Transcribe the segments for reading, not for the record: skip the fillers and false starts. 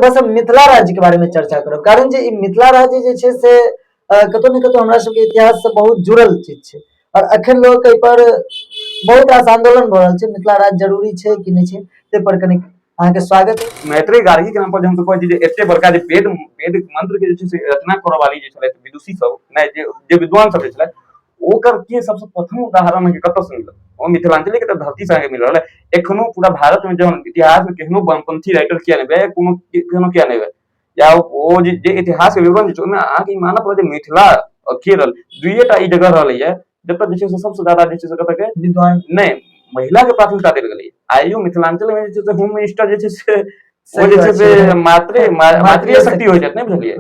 बस हम मिथिला राज्य के बारे में चर्चा करब, कारण जे ई मिथिला राज्य जे छै से कतौ ने कतौ हमरा सबके इतिहास से बहुत जुड़ल चीज छै। और अखन लोग एहि पर बहुत रास आंदोलन भऽ रहल छै, मिथिला राज्य जरूरी छै कि नहि छै, ताहि पर कनि अहाँके स्वागत है। मैत्रेय गार्गी के नाम पर जे हमसब कहै छी जे एते बड़का जे वेद वेद मंत्र के जे छै से रचना करऽ वाली जे छलथि विदुषी सब, नहि जे जे विद्वान सब जे छलथि, ओकर के सबसँ प्रथम उदाहरण अहाँके कतऽ से मिलत? ओ मिथिलांचले के तऽ धरती से अहाँके मिल रहल है। एखनो पूरा भारत में जहन इतिहास में केहनो वामपंथी राइटर किया नहि हुए, कोनो केहनो किया नहि हुए, या ओ जे जे इतिहास के विवरण जे छै ओहिमे अहाँके ई मानऽ पड़त जे मिथिला और केरल दुइये टा ई जगह रहलैया जतऽ जे छै से सबसँ ज्यादा जे छै से कतऽ के विद्वान नहि महिला के प्राथमिकता देल गेलै। आइयो मिथिलांचल में जे छै से होम मिनिस्टर जे छै से ओ सही जे छै बात से छै। मातृ मातृ मातृ शक्ति होइ छथि, नहि बुझलियै?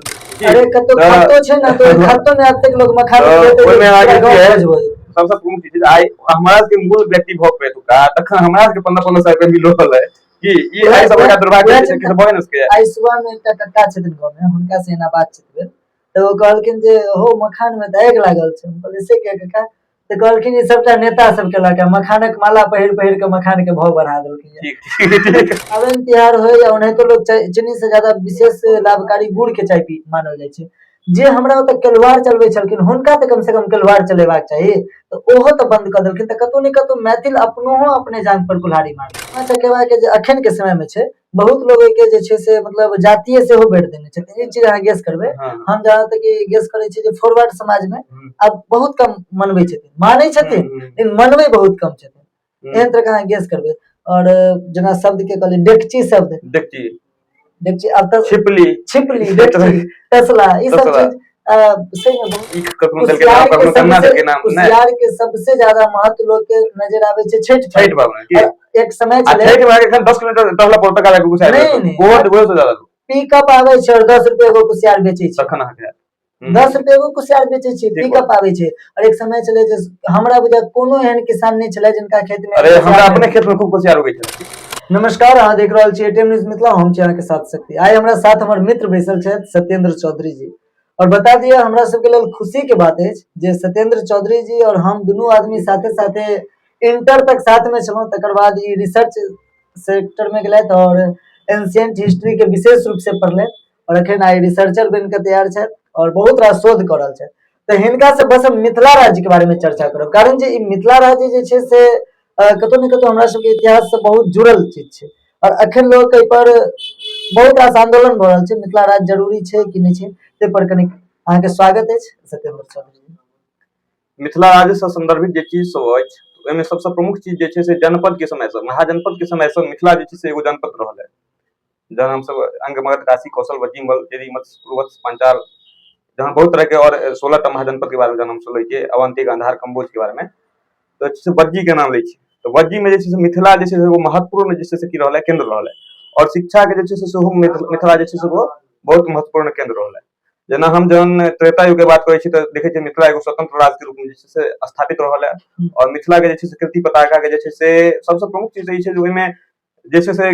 अरे कतौ तऽ खतो छै ने, तऽ ओहि खतो में एतेक लोग मखान तऽ खेतै जे ओहिमे पूरा अहाँके गाँव की है? भोज भऽ जेतै। सबसँ प्रमुख चीज छै आइ हमरा सबके मूल व्यक्ति भऽ के एतुका तखन हमरा सबके 15-15 सए रुपया मिल रहल है की ई वएह एहि सब बड़का दुर्भाग्य वएह छै चिन्ता किछु भए नहि सकैया। आइ सुबह में एकटा कक्का छथिन गाँव में, हुनका से एना बातचीत भेल तऽ ओ कहलखिन जे हो मखान में तऽ आगि लागल छै। हम कहलियै से किया कक्का? तऽ कहलखिन ई सबटा नेता सब केलक है, मखानक माला पहिर पहिर के मखान के भाव बढ़ा देलखिन। ठीक ठीक ठीक। पाबनि तिहार होय या ओनाहितो लोग चाय चीनी से ज्यादा विशेष लाभकारी गुड़ के चाय पी मानल जाइ छै। जे हमरा ओतऽ केलवार चलबै छलखिन हुनका तऽ कम से कम केलवार चलेबाक चाही, तऽ ओहो तऽ बंद कऽ देलखिन। तऽ कतौ ने कतौ मैथिल अपनोहो अपने जांघ पर कुल्हाड़ी मारल। सामा चकेवा के जे अखन के समय में छै, बहुत लोग एहि के जे छै से मतलब जातीय सेहो बांटि देने छथिन। ई चीज अहाँ गेस करबै, हम जहाँ तक कि गेस करै छी जे फॉरवर्ड समाज में आब बहुत कम मनबै छथिन, मानै छथिन लेकिन मनबै बहुत कम छथिन, एहन तरह के अहाँ गेस करबै। और जेना शब्द के कहलियै डेकची शब्द, डेकची डेकची अब तऽ छिपली, छिपली, डेकची, तसला, ई सब तसला। चीज सही में बहुत ई कखनो देलकै नाम, कुसियार के कखनो कन्ना सबसे देलकै नाम, नहि कुसियार के सबसे ज्यादा महत्व लोग के नजर आबै छै छठि पर। छठि पाबनि की और एक समय आ छलै छठि मे एखन 10 किलोमीटर टहलऽ पड़त तकर बाद कुसियार नहि, भेटत। नहि। गोबर गोबर से ज्यादा दूर। पिकअप आबै छै और 10 रुपए एगो कुसियार बेचै छै। तखन अहाँके 10 रुपए एगो कुसियार बेचै छै, ठीक पिकअप आबै छै। और एक समय छलै जे हमरा बुझाय कोनो एहन किसान नहि छलै जिनका खेत में अरे कुसियार हमरा नहि अपने खेत में खूब कुसियार उगै छलै। नमस्कार, अहाँ देख रहल छी एटीएम न्यूज मिथिला, हम छी अहाँके साथ शक्ति। आइ हमरा साथ हमर मित्र बैसल छथि सत्येंद्र चौधरी जी। और बता दिअ हमरा सबके लेल खुशी के बात अछि जे सत्येंद्र चौधरी जी और हम दुनू आदमी साथे साथे इंटर तक साथ में छलहुँ, तकर बाद ई रिसर्च सेक्टर में गेलथि और एंशियंट हिस्ट्री के विशेष रूप से पढ़लथि और अखन आइ रिसर्चर बनि के तैयार छथि और बहुत रास शोध कऽ रहल छथि। तऽ हिनका से बस हम मिथिला राज्य के बारे में चर्चा करब, कारण जे ई मिथिला राज्य जे छै से कतौ ने कतौ हमरा सबके इतिहास से बहुत जुड़ल चीज छै। और अखन लोग एहि पर बहुत रास आंदोलन भऽ रहल छै, मिथिला राज्य जरूरी छै कि नहि छै, ताहि पर कनि अहाँके स्वागत अछि सत्येंद्र चौधरी जी। मिथिला राज्य से संदर्भित जे चीज सब अछि ओहिमे सबसँ प्रमुख चीज जे छै से जनपद के समय से, महाजनपद के समय से मिथिला जे छै से एगो जनपद रहल है। जहन हमसब अंग मगध काशी कौशल वज्जी मल यदि मत्स्य पूर्वत्स पांचाल जहाँ बहुत तरह के और 16 टा महाजनपद के बारे में जहन हमसब लै छियै, अवंती गांधार कंबोज के बारे में, तऽ जे छै से वज्जी के नाम लै छियै। तऽ वज्जी में जे छै से मिथिला जे छै से एगो महत्वपूर्ण जे छै से की रहलै, केंद्र रहलै। और शिक्षा के जे छै से सेहो मिथिला जे छै से एगो बहुत महत्वपूर्ण केंद्र रहलै। जेना हम जहन त्रेता युग के बात करै छी तऽ देखै छियै मिथिला एगो स्वतंत्र राज्य के रूप में जे छै से स्थापित रहल है। और मिथिला के जे छै से कीर्ति पताका के जे छै से सबसँ प्रमुख चीज ई छै जे ओहिमे जे छै से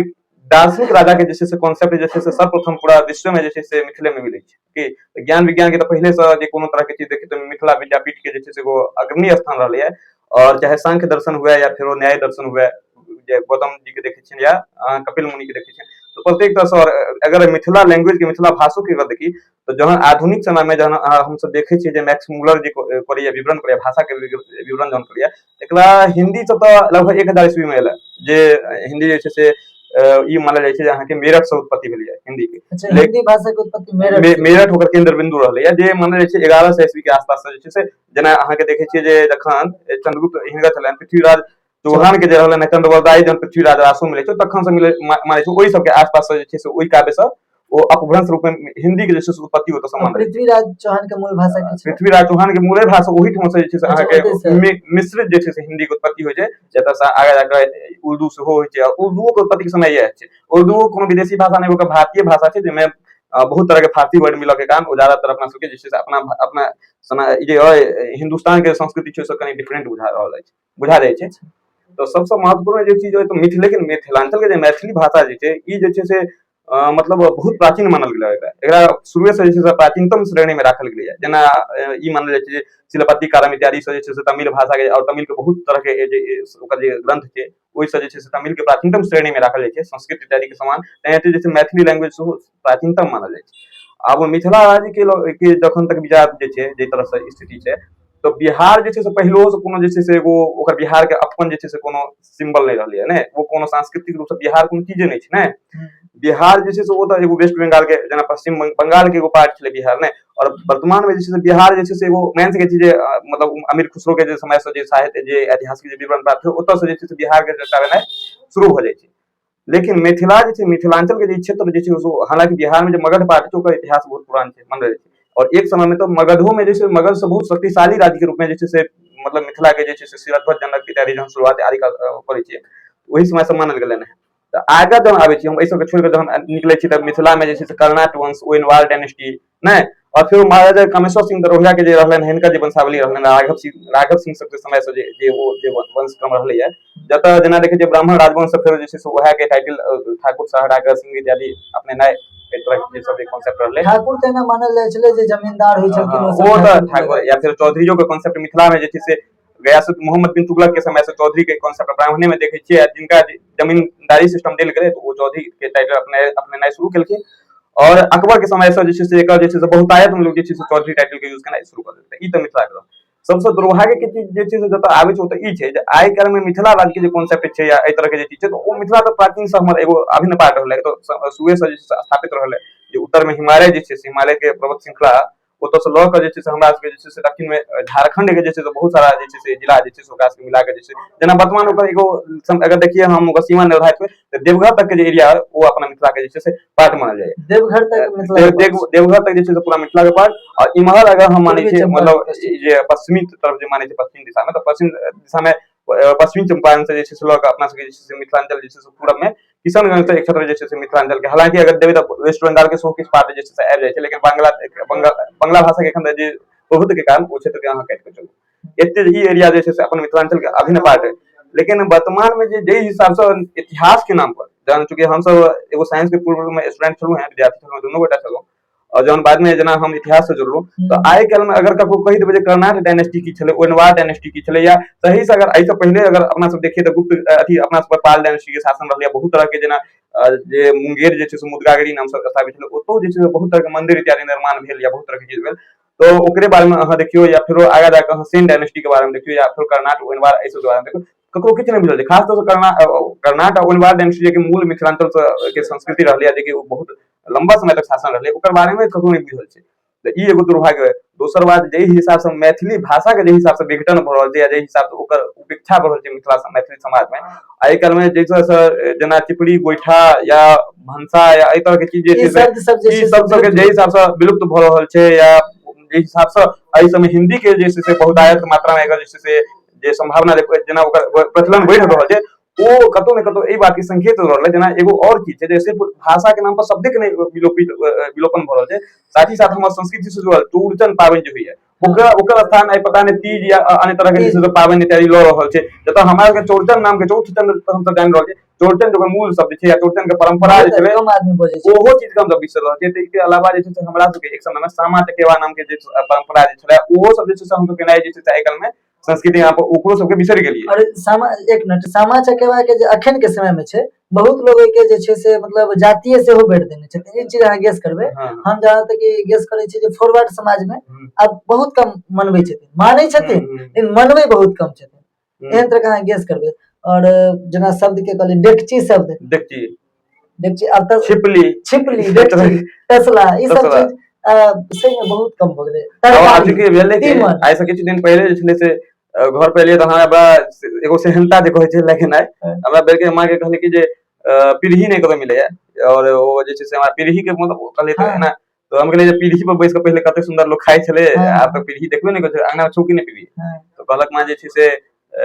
दार्शनिक राजा के जे छै से कॉन्सेप्ट जे छै से सर्वप्रथम पूरा विश्व में जे छै से मिथिले में मिलै छै। की ज्ञान विज्ञान के तऽ पहिले से जे कोनो तरह के चीज देखी तऽ मिथिला विद्यापीठ के जे छै से एगो अग्रणी स्थान रहलै है। और चाहे सांख्य दर्शन हुए या फेरो न्याय दर्शन हुए, जे गौतम जी के देखै छियनि या अहाँ कपिल मुनि के देखै छियनि, तऽ प्रत्येक तरह से। और अगर मिथिला लैंग्वेज के मिथिला भाषो के अगर देखी तऽ जहन आधुनिक समय में जहन हमसब देखै छियै जे मैक्स मुलर जे करैया विवरण करैया, भाषा के विवरण जहन करैया, एकरा हिंदी से तऽ लगभग 1000 ईस्वी में एलै, जे हिंदी जे छै से ई मानल जाइ छै जे अहाँके मेरठ से उत्पत्ति भेलै हिंदी के। अच्छा, हिंदी भाषा के उत्पत्ति मेरठ से। मेरठ ओकर केंद्र बिंदु रहलै, जे मानल जाइ छै 1100 ईस्वी के आसपास से जे छै से। जेना अहाँके देखै छियै जे जखन चंद्रगुप्त हिनकर छलनि पृथ्वीराज चौहान के जे रहलनि चंद्रवरदाई, जहन पृथ्वीराज रासो मिलै छै तखन से मिलै मानै छै ओहि सबके आसपास से जे छै से ओहि काव्य से ओ अपभ्रंश रूप में हिंदी के जे छै से उत्पत्ति ओतऽ से मानल। पृथ्वीराज चौहान के मूल भाषा की छै? पृथ्वीराज चौहान के मूले भाषा ओहिठाम से जे छै से अच्छा, अहाँके ओतहि से। मिश्रित जे छै से हिंदी के उत्पत्ति होइ छै, जतऽ से आगे जाकऽ उर्दू सेहो होइ छै। उर्दूओ के उत्पत्ति के समय इएह छै। उर्दूओ कोनो विदेशी भाषा नहि, ओकर भारतीय भाषा छै जाहिमे बहुत तरह के फारसी वर्ड मिलऽ के कारण ओ ज्यादातर अपना सबके जे छै से अपना अपना सना जे अइ हिन्दुस्तान के संस्कृति छै ओहिसँ कनि डिफरेंट बुझा रहल अछि, बुझा जाइ छै। तऽ सबसँ महत्वपूर्ण जे चीज होइ तऽ मिथिले के मिथिलांचल के जे मैथिली भाषा जे छै ई जे छै से मतलब बहुत प्राचीन मानल गेलै एकरा। एकरा शुरुए से जे छै से प्राचीनतम श्रेणी में राखल गेलै। जेना ई मानल जाइ छै जे शिलापति कारम इत्यादि से जे छै से तमिल भाषा के और तमिल के बहुत तरह के जे ओकर जे ग्रंथ छै ओहिसँ जे छै से तमिल के प्राचीनतम श्रेणी में राखल जाइ छै संस्कृत इत्यादि के समान। तेनाहिते जे छै मैथिली लैंग्वेज सेहो प्राचीनतम मानल जाइ छै। आब मिथिला राज्य के जखन तक विचार जे छै, जाहि तरह से स्थिति छै, तऽ बिहार जे छै से पहिलो से कोनो जे छै से एगो ओकर बिहार के अपन जे छै से कोनो सिंबल नहि रहलै ने, ओ कोनो सांस्कृतिक रूप से बिहार कोनो चीजे नहि छै ने। बिहार जे छै से ओ तऽ एगो वेस्ट बंगाल के जेना पश्चिम बंगाल के एगो पार्ट छलै बिहार ने। और वर्तमान में जे छै से बिहार जे छै से एगो मानि सकै छी जे मतलब अमीर खुसरो के जे समय से जे साहित्य जे ऐतिहासिक जे विवरण प्राप्त भेल ओतऽ से जे छै से बिहार के चर्चा भेनाइ शुरू भऽ जाइ छै। लेकिन मिथिला जे छै, मिथिलांचल के जे क्षेत्र जे छै, हालांकि बिहार में जे मगध पार्ट छै ओकर इतिहास बहुत पुरान छै मानल जाइ छै। और एक समय में तऽ मगधो में जे छै मगध से बहुत शक्तिशाली राज्य के रूप में जे छै से मतलब मिथिला के जे छै से शिरध्वज जनक इत्यादि जहन शुरुआत आदि करै छियै ओहि समय से मानल गेलै हँ। तऽ आगाँ जहन आबै छी हम एहि सबके छोड़ि कऽ जहन निकलै छी तऽ मिथिला में जे छै से कर्णाट वंश, ओइनवार डायनेस्टी नहि, और फिर महाराजा कामेश्वर सिंह दरौहिया के जे रहलनि, हिनकर जे वंशावली रहलनि, राघव सिंह सबके समय से जे जे ओ जे वंश क्रम रहलैया, जतऽ जेना देखै छियै ब्राह्मण राजवंश से फेर जे छै से उएह के टाइटल ठाकुर सहरागर सिंह इत्यादि अपने नहि एहि तरह के जे सब कॉन्सेप्ट रहलै। ठाकुर तऽ एना मानल जाइ छलै जे जमींदार होइ छलखिन, ओ सब ओ तऽ ठाकुर। ठाकुर या फिर चौधरीयो के कॉन्सेप्ट मिथिला में जे छै से गयासुद मोहम्मद बिन तुगलक के समय से चौधरी के कॉन्सेप्ट ब्राह्मणे में देखै छियै। जिनका जमींदारी सिस्टम देल गेलै तऽ ओ चौधरी के टाइटल अपने अपनेनाइ शुरू केलखिन। और अकबर के समय से जे छै से एकर जे छै से बहुतायत में लोग जे छै से चौधरी टाइटल के यूज केनाइ शुरू कऽ देलकै। ई तऽ मिथिला के रहल। सबसँ दुर्भाग्य के चीज जे छै से जतऽ आबै छै ओतऽ ई छै जे आइ काल्हि में मिथिला राज्य के जे कॉन्सेप्ट छै या एहि तरह के जे चीज छै, तऽ ओ मिथिला तऽ प्राचीन से हमर एगो अभिन्न पार्ट रहलै, तऽ शुरुए से जे छै से स्थापित रहलै जे उत्तर में हिमालय जे छै से हिमालय के पर्वत श्रृंखला ओतऽ से लऽ कऽ जे छै से हमरा सबके जे छै से दक्षिण में झारखंड के जे छै से बहुत सारा जे छै से जिला जे छै से ओकरा सबके मिला के जे छै जेना वर्तमान ओकर एगो अगर देखिए हम ओकर सीमा निर्धारित हुए तऽ देवघर तक के जे एरिया है ओ अपना मिथिला के जे छै से पार्ट मानल जाइए। देवघर तक मिथिला के पार्ट। देवघर तक जे छै से पूरा मिथिला के पार्ट। और इम्हर अगर हम मानै पूर्वी छियै चंपारण, मतलब पश्चिम। जे पश्चिमी तरफ जे मानै छियै पश्चिम दिशा में, तऽ पश्चिम दिशा में पश्चिमी चंपारण से जे छै से लऽ कऽ अपना सबके जे छै से मिथिलांचल जे छै से पूरब में किशनगंज तक एक क्षेत्र जे छै से मिथिलांचल के, हालांकि अगर देबै तऽ वेस्ट बंगाल के सेहो किछु पार्ट जे छै से आबि जाइ छै, लेकिन बांग्ला बंगला भाषा के एखन जे प्रभुत्व के कारण ओ क्षेत्र के अहाँ काटि कऽ चलू, एते ई एरिया जे छै से अपन मिथिलांचल के अभिन्न पार्ट है। लेकिन वर्तमान में जे जाहि हिसाब से इतिहास के नाम पर जहन चूंकि हमसब एगो साइंस के पूर्व में स्टूडेंट छलहुँ हैं, विद्यार्थी छलहुँ, दुनू गोटा छलहुँ, और जहन बाद में जेना हम इतिहास से जुड़लहुँ तऽ आइ काल्हि में अगर ककरो कहि देबै जे कर्णाट डायनेस्टी की छलै, ओइनवार डायनेस्टी की छलै, या सही से अगर एहिसँ पहिले अगर अपना सब देखिए तऽ गुप्त अथी अपना सब पाल डायनेस्टी के शासन रहलै, बहुत तरह के जेना जे मुंगेर जे छै से मुदगागिरी नाम से स्थापित छलै, ओतौ जे छै से बहुत तरह के मंदिर इत्यादि निर्माण भेल या बहुत तरह के चीज भेल, तऽ ओकरे बारे में अहाँ देखियौ या फेरो आगाँ जाकऽ अहाँ सेन डायनेस्टी के बारे में देखियौ या फेर कर्णाट ओइनवार एहि सबके बारे में देखियौ, ककरो किछु नहि बुझल छै। खास तौर से कर्णाट आ ओइनवार डायनेस्टी जे कि मूल मिथिलांचल से के संस्कृति रहलै, जे कि ओ बहुत लंबा समय तक शासन रहलै, ओकर बारे में ककरो नहि बुझल छै। तऽ ई एगो दुर्भाग्य है। दोसर बात, जाहि हिसाब से मैथिली भाषा के जाहि हिसाब से विघटन भऽ रहल छै या जाहि हिसाब से ओकर उपेक्षा भऽ रहल छै मिथिला मैथिली समाज में आइ काल्हि में, जाहि से जेना चिपड़ी गोइठा या भनसा या एहि तरह के चीज जे ई छै से शब्द सब जे ई छै सब से सबके जाहि हिसाब से विलुप्त भऽ रहल छै या जाहि हिसाब से एहि समय हिंदी के जे छै से बहुतायत मात्रा में एकर जे छै से जे संभावना जेना ओकर प्रचलन बढ़ि रहल छै, ओ कतौ ने कतौ एहि बात के संकेत दऽ रहल है। जेना एगो और चीज छै जे सिर्फ भाषा के नाम पर शब्दे के नहि विलोपित विलोपन भऽ रहल छै, साथ ही साथ हमर संस्कृति से जुड़ल चौड़चन पाबनि जे होइया ओकर ओकर स्थान आइ पता नहि तीज या अन्य तरह के जे छै से पाबनि इत्यादि लऽ रहल छै, जतऽ हमरा सबके चौड़चन नाम के चौड़चन हमसब जानि रहल छी, चौड़चन के मूल शब्द छै या चौड़चन के परंपरा जे छलै कम आदमी बजै छै, ओहो चीज के हमसब बिसरि रहल छियै। ताहिके अलावा जे छै से हमरा सबके एक समय मे सामा चकेवा नाम के जे परंपरा जे छलै ओहो सब जे छै से हमसब केनाइ जे छै से आइ काल्हि मे संस्कृति यहाँ पर ओकरो सबके बिसरि गेलियै। और सामा, एक मिनट, सामा चकेवा के जे अखन के समय में छै, बहुत लोग के जे छै से मतलब जातीय सेहो बांटि देने छथिन। ई चीज अहाँ गेस करबै? हाँ। हम जहाँ तक कि गेस करै छी जे फॉरवर्ड समाज में आब बहुत कम मनबै छथिन, मानै छथिन लेकिन मनबै बहुत कम छथिन। एहन तरह के अहाँ गेस करबै। और जेना शब्द के कहलियै डेकची शब्द, देखिए डेकची आब तऽ छिपली, छिपली, डेकची, तसला, ई सब तसला। चीज सही में बहुत कम भऽ गेलै। आब तरकारी, चूँकि भेलै कि तीमन। आइ से किछु दिन पहिले जे छलै से घर पर एलियै तऽ हमरा बड़ा एगो सेहनता जे कहै छै लेकिन आइ हमरा बेर के माँ के कहलै कि जे पीढ़ी नहि कतौ मिलैया और ओ जे छै से हमरा पीढ़ी के मतलब कहलियै तऽ एना तऽ हम कहलियै जे पीढ़ी पर बैस कऽ पहिले कते सुन्दर लोक खाइ छलै, आब तऽ पीढ़ी देखबे नहि करै छै, अंगना मे छौ कि नहि पीढ़ी? तऽ कहलक माँ जे छै से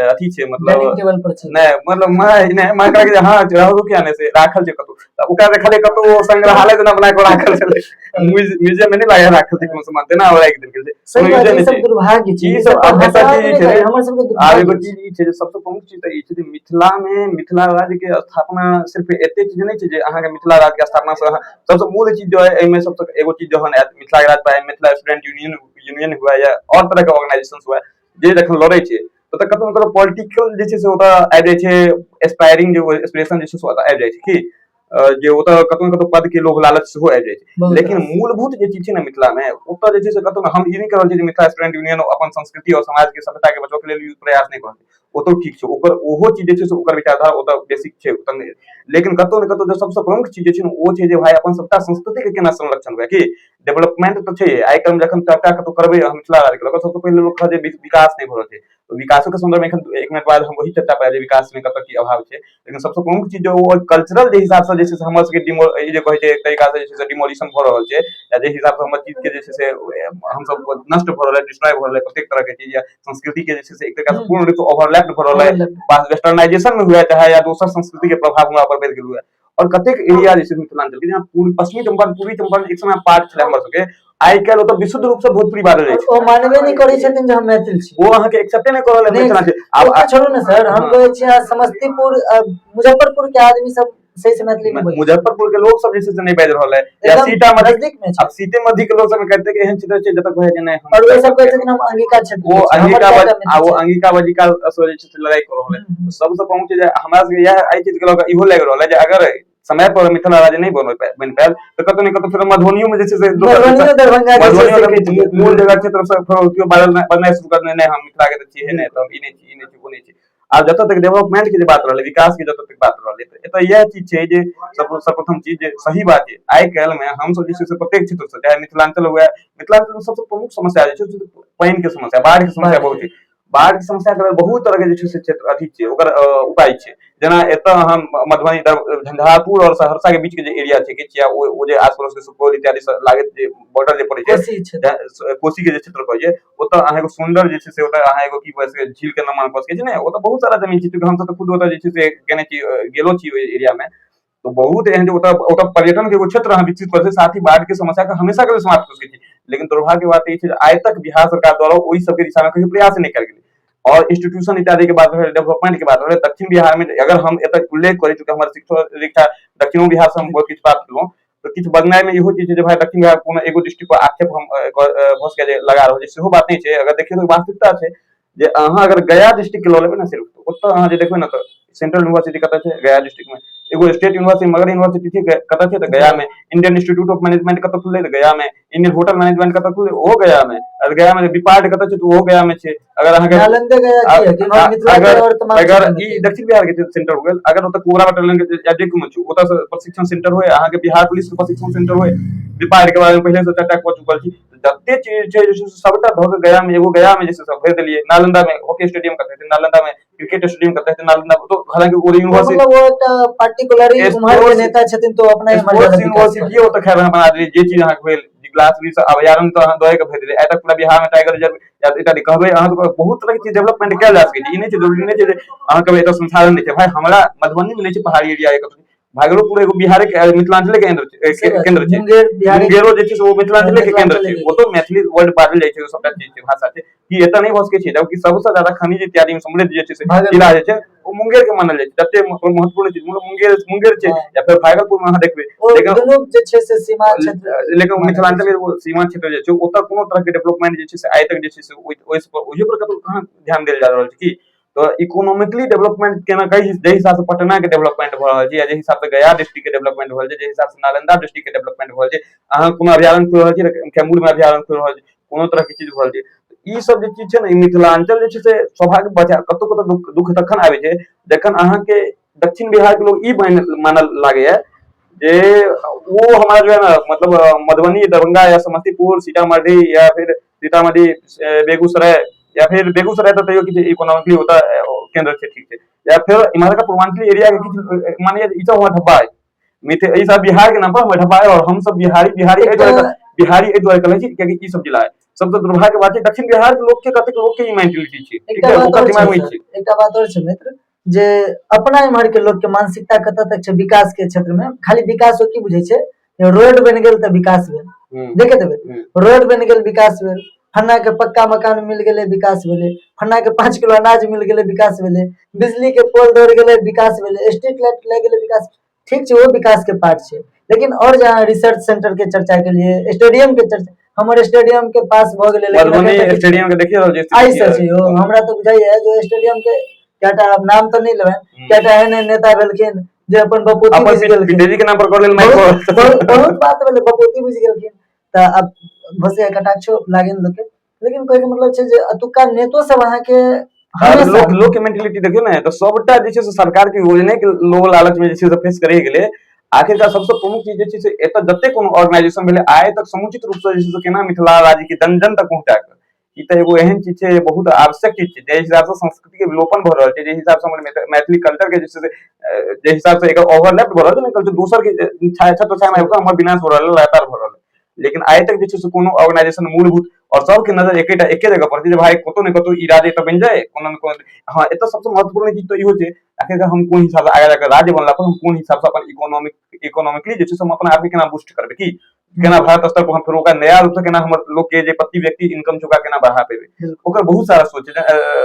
अथी छै मतलब डाइनिंग टेबल पर छै। नहि, मतलब माँ नहि, माँ कहलक जे हँ रहू किया नहि, से राखल छै कतौ, तऽ ओकरा देखलियै कतौ ओ संग्रहालय जेना बना कऽ राखल छलै। म्यूजियम में नहि लागल राखल छै कोनो सामान, तेना राखि देल गेल छै। सही कोनो बात, यूजे ई नहि सब छै। दुर्भाग्य छै। ई ई सब सब आब हंसाबे एकटा चीज नहि छै चाही, हमर सबके आब एगो दुर्भाग्य चीज ई छै जे सबसँ प्रमुख चीज तऽ ई छै जे मिथिला मे मिथिला राज्य के स्थापना सिर्फ एते चीज नहि छै जे अहाँके मिथिला राज्य के स्थापना से अहाँ सबसँ मूल चीज जो है एहिमे सबसँ एगो चीज जहन आयत मिथिला के राज्य पर मिथिला स्टूडेंट यूनियन यूनियन हुए या और तरह के ऑर्गेनाइजेशन हुए जे जखन लड़ै छै तऽ कतौ ने कतौ पॉलिटिकल जे छै से ओतऽ आबि जाइ छै, एस्पायरिंग जे एस्पिरेशन जे छै से ओतऽ आबि जाइ छै की जे ओतऽ कतौ ने कतौ पद के लोभ लालच सेहो आबि जाइ छै। बहुत लेकिन रास। मूलभूत जे चीज छै ने मिथिला मे ओतऽ जे छै से कतौ ने, हम ई नहि कह रहल छी जे मिथिला स्टूडेंट यूनियन अपन संस्कृति और समाज के सभ्यता के बचबऽ के लेल ई प्रयास नहि करल, ओतौ ठीक छै, ओकर ओहो चीज जे छै से ओकर विचारधारा ओतऽ बेसिक छै ओतऽ नहि। लेकिन कतौ ने कतौ जे सबसँ प्रमुख चीज जे छै ने ओ छै जे भाई अपन सबटा संस्कृति के केना संरक्षण हुए। की डेवलपमेंट तऽ छै, आइ काल्हि जखन चर्चा कतौ करबै हम मिथिला राज्य के लऽ कऽ, सबसँ पहिले लोक कहत जे विकास नहि भऽ रहल छै। तऽ विकासो के संदर्भ में एखन एक मिनट बाद हम वही चर्चा पर आयब जे विकास में कतऽ की अभाव छै। लेकिन सबसँ प्रमुख चीज जे ओ कल्चरल जे हिसाब से जे छै से हमर सबके डिमो ई जे कहै छै एक तरीका से जे छै से डिमोलिशन भऽ रहल छै या जे हिसाब से हमर चीज के जे छै से हमसब नष्ट भऽ रहल है, डिस्ट्रॉय भऽ रहल है, प्रत्येक तरह के चीज या संस्कृति के जे छै से एक तरीका से पूर्ण रूप से ओवरलैप भऽ रहल है, वेस्टर्नाइजेशन में हुए चाहे या दोसर संस्कृति के प्रभाव हमरा पर बढ़ि गेल हुए। और कतेक एरिया जे छै मिथिलांचल के, जेना पूर्व पश्चिमी चंपारण पूर्वी चंपारण एक समय पार्ट छलै हमर सबके, आइ काल्हि ओतऽ विशुद्ध रूप से भोजपुरी बाजल जाइ छै। ओ मानबे नहि करै छथिन जे हम मैथिल छी, ओ अहाँके एक्सेप्टे नहि कऽ रहल है नहि, मिथिलांचल। आब ओतऽ छोड़ू ने सर, हम हाँ। कहै छी अहाँ समस्तीपुर, मुजफ्फरपुर के आदमी सब सही से मैथिली नहि बोलै। मुजफ्फरपुर के लोग सब जे छै से नहि बाजि रहल है या एकदम सीतामढ़ी, नजदीक में छै। आब सीतेमढ़ी के लोग सब कतेक एहन क्षेत्र छै जतऽ कहै छै नहि हम और ओ सब कहै छथिन हम अंगिका क्षेत्र ओ के छी, हमर अंगिका जायदा आ ओ मैथिल छै। अंगिका बजिका से जे छै से लड़ाई कऽ रहल है। सबसँ प्रमुख छै जे हमरा सबके इएह एहि चीज के लऽ कऽ इहो लागि रहल है जे अगर समय पर मिथिला राज्य नहि बनि पायल तऽ कतौ ने कतौ फेर मधुबनियो मे जे छै से दोसर मधुबनियो दरभंगा जे छै मधुबनियो से के कटि गेल। मूल जगह क्षेत्र से फेर केओ बाजल बजनाइ शुरू कर देने, नहि हम मिथिला के तऽ छियै नहि तऽ हम ई नहि छी, ई नहि छी, ओ नहि छी। आब जतऽ तक डेवलपमेंट के जे बात रहलै, विकास के जतऽ तक बात रहलै, तऽ एतऽ इएह चीज छै जे सर्वप्रथम चीज जे सही बात छै, आइ काल्हि मे हमसब जे छै से प्रत्येक क्षेत्र से चाहे मिथिलांचल हुए, मिथिलांचल मे सबसँ प्रमुख समस्या जे छै से पानि के समस्या, बाढ़ि के समस्या बहुत छै। बाढ़ि के समस्या के लेल बहुत तरह के जे छै से क्षेत्र अथी छै, ओकर उपाय छै। जेना एतऽ हम मधुबनी, झंझारपुर और सहरसा के बीच के जे एरिया छै किछु, या ओ जे आस पड़ोस के सुपौल इत्यादि से लागैत जे बॉर्डर जे पड़ै छै, कोसी क्षेत्र, कोसी के जे क्षेत्र कहै छै, ओतऽ अहाँ एगो सुन्दर जे छै से ओतऽ अहाँ एगो की कहि सकै झील के निर्माण कऽ सकै छी ने। ओतऽ बहुत सारा जमीन छै, चूँकि हमसब तऽ खुद ओतऽ जे छै से गेने छी, गेलो छी ओहि एरिया मे, तो बहुत एहन जे ओतऽ ओतऽ पर्यटन के एगो क्षेत्र अहाँ विकसित कऽ सकै, साथ ही बाढ़ के समस्या के हमेशा के लेल समाप्त कऽ सकै छी। लेकिन दुर्भाग्य के बात ई छै जे आइ तक बिहार सरकार द्वारा ओहि सबके दिशा मे कहियो प्रयास नहि कयल गेलै। और इंस्टीट्यूशन इत्यादि के बात रहलै, डेवलपमेंट के बात रहलै, दक्षिण बिहार में अगर हम एतऽ उल्लेख करी, चूँकि हमर शिक्षा दीक्षा दक्षिणो बिहार से हम बहुत किछु प्राप्त केलहुँ, तऽ किछु बजनाइ मे इहो चीज छै जे भाई दक्षिण बिहार कोनो एगो डिस्ट्रिक्ट पर आक्षेप हम भऽ सकैए जे लगा रहल छी, सेहो बात नहि छै। अगर देखियौ तऽ वास्तविकता छै जे अहाँ अगर गया डिस्ट्रिक्ट के लऽ लेबै ने सिर्फ, ओतऽ अहाँ जे देखबै ने तऽ सेंट्रल यूनिवर्सिटी कतऽ छै? गया डिस्ट्रिक्ट मे। एगो स्टेट यूनिवर्सिटी मगध यूनिवर्सिटी छै, कतऽ छै? तऽ गया मे। इंडियन इंस्टीट्यूट ऑफ मैनेजमेंट कतऽ खुललै? तऽ गया मे। इंडियन होटल मैनेजमेंट कतऽ खुललै? ओहो गया मे। अगर गया मे बिपार्ट कतऽ छै? तऽ ओहो गया मे छै। अगर अहाँके नालंदे गया की है कि इम्हर मिथिला के अगर और तमाम अगर क्षेत्र में ई छै। दक्षिण बिहार के सेंटर हो गेल, अगर ओतऽ कोबरा बटालियन के या जे कोनो छै ओतऽ से प्रशिक्षण सेंटर होय, अहाँके बिहार पुलिस के प्रशिक्षण सेंटर होय, बिपार्ट के बारे में पहिले से चर्चा कऽ चुकल छी, जते चीज छै जे छै से सबटा धऽ के गया मे एगो गया मे जे छै से भरि देलियै। नालंदा मे हॉकी स्टेडियम कतऽ हेतै? नालंदा मे क्रिकेट स्टेडियम कतऽ हेतै? नालंदा तो हालांकि ओ ओ यूनिवर्सिटी मतलब ओ एकटा पार्टिकुलर उम्हर के स्पोर्ट्स नेता छथिन तो अपना इम्हर स्पोर्ट्स ज्यादा विकास यूनिवर्सिटी ओतऽ खैर अहाँ बना देलियै, जे चीज अहाँके भेल ग्लास वृक्ष अभयारण्य तऽ अहाँ दए के भेज देलियै। आइ तक पूरा बिहार मे टाइगर रिजर्व या इत्यादि कहबै अहाँ तऽ बहुत तरह के चीज डेवलपमेंट कयल जा सकै छै। ई नहि छै, जरूरी नहि छै जे अहाँ कहबै एतऽ संसाधन नहि छै। भाय हमरा मधुबनी मे नहि छै पहाड़ी एरिया, भागलपुर एगो बिहारे के मिथिलांचले के केंद्र केंद्र छै। मुंगेर बिहार मुंगेरो जे छै से ओ मिथिलांचले के केंद्र छै, मिथिलांचले के। ओतौ मैथिली वर्ड बाजल जाइ छै, ओ सबटा चीज छै, भाषा छै कि एतऽ नहि भऽ सकै छै? जबकि सबसँ ज्यादा खनिज इत्यादि मे समृद्ध जे छै से भागलपुर। जिला जे छै ओ मुंगेर के मानल जाइ छै। जते महत्वपूर्ण चीज मतलब मुंगेर मुंगेर छै या फेर भागलपुर मे अहाँ देखबै, ओ लेकिन दुनू जे छै से सीमा क्षेत्र लेकिन मानल जाइ मिथिलांचल के ओ सीमा क्षेत्र जे छै ओतऽ कोनो तरह के डेवलपमेंट जे छै से आइ तक जे छै से ओहि ओहि पर कतौ कहाँ ध्यान देल जा रहल छै की? तऽ इकोनॉमिकली डेवलपमेंट केना कहि, जाहि हिसाब से पटना के डेवलपमेंट भऽ रहल छै या जाहि हिसाब से गया डिस्ट्रिक्ट के डेवलपमेंट भऽ रहल छै, जाहि हिसाब से नालंदा डिस्ट्रिक्ट के डेवलपमेंट भऽ रहल छै, अहाँ कोनो अभयारण्य खुलि रहल छै तऽ कैमूर मे अभयारण्य खुलि रहल छै, कोनो तरह के चीज भऽ रहल छै, ई सब जे चीज छै ने, ई मिथिलांचल जे छै से सौभाग्य बचा कतौ कतौ दुख दुख तखन आबै छै जखन अहाँके दक्षिण बिहार के लोग ई मानल लागैया जे वो हमारा जो है ना मतलब मधुबनी, दरभंगा या समस्तीपुर, सीतामढ़ी या फिर सीतामढ़ी, बेगूसराय या फिर बेगूसराय तऽ तैयो किछु इकोनॉमिकली ओतऽ केंद्र छै, ठीक छै, या फिर इम्हरका पूर्वांचली एरिया के किछु मानिए ई सब हमर ढब्बा है, मिथिला ई सब बिहार के नाम पर हमर ढब्बा है और हम सब बिहारी बिहारी एहि दुआरे बिहारी एहि दुआरे कहै छी कियाकि ई सब जिला है। सबसे दुर्भाग्य के बात छै दक्षिण बिहार के लोक के कतेक लोक के ई मेंटलिटी छै, ठीक एकटा है, बात ओकर और दिमाग छै में ई सर, छै। एकटा बात और छै मित्र, जे अपना इम्हर के लोक के मानसिकता कतऽ तक छै विकास के क्षेत्र में? खाली विकास ओ की बुझै छै, रोड बनि गेल तऽ विकास भेल। देखे देबै। रोड बनि गेल, विकास भेल। फन्ना के पक्का मकान मिल गेलै, विकास भेलै। फन्ना के 5 किलो अनाज मिल गेलै, विकास भेलै। बिजली के पोल दौड़ गेलै, विकास भेलै। स्ट्रीट लाइट लागि गेलै, विकास। ठीक छै, ओ विकास के पार्ट छै। लेकिन और जहाँ रिसर्च सेंटर के चर्चा के लिए, स्टेडियम के चर्चा, हमर स्टेडियम के पास भऽ गेलै, लेकिन मधुबनी एखन तक स्टेडियम के देखिए रहल छी आइ स्थिति से की छै है। यौ, हमरा तऽ बुझाइया जे स्टेडियम के कएटा, आब नाम तऽ नहि लेबै, कएटा एहन एहन नेता भेलखिन जे अपन बपोती अपन बुझि गेलखिन। पिताजी के नाम पर कर लेल माइक। बहुत बहुत बहुत बात भेलै, बपोती बुझि गेलखिन तऽ आब भसे कटाक्षो लागनि लोकके। लेकिन कहैके मतलब छै जे एतुका नेतो सब अहाँके हमेशा लोक लोक के मेंटेलिटी देखियौ ने, तऽ सबटा जे छै से सरकार के योजने के लोभ लालच में जे छै से फेस करे गेलै। आखिरकार सबसे प्रमुख चीज जे छै से एतऽ जते कोनो ऑर्गेनाइजेशन भेलै आइ तक समुचित रूप से जे छै से केना मिथिला राज्य के जन जन तक पहुंचा के, ई तऽ एगो एहन चीज छै, बहुत आवश्यक चीज छै। जाहि हिसाब से संस्कृति के विलोपन भऽ रहल छै, जाहि हिसाब से हमर मैथिली कल्चर के जे छै से जाहि हिसाब से एकर ओवरलैप भऽ रहल छै ने कल्चर दोसर के छाया छत्र छाया में आबि कऽ हमर विनाश भऽ रहल है, लगातार भऽ रहल है। लेकिन आइ तक जे छै से कोनो ऑर्गेनाइजेशन मूलभूत और सबके नजर एकेटा एके जगह पर छै जे भाई कतौ ने कतौ ई राज्य एतऽ बनि जाय कोनो ने कोनो। हँ, एतऽ सबसँ महत्वपूर्ण चीज तऽ इहो छै, आखिरकार हम कोन हिसाब से आगे जाके राज्य बनला पर हम कोन हिसाब से अपन इकोनॉमिकली जे छै से हम अपना आपके केना बूस्ट करबै, की केना भारत स्तर पर हम फेर ओकरा नया रूप से केना हमर लोक के जे प्रति व्यक्ति इनकम छै ओकरा केना बढ़ा पेबै, ओकर बहुत सारा सोच छै।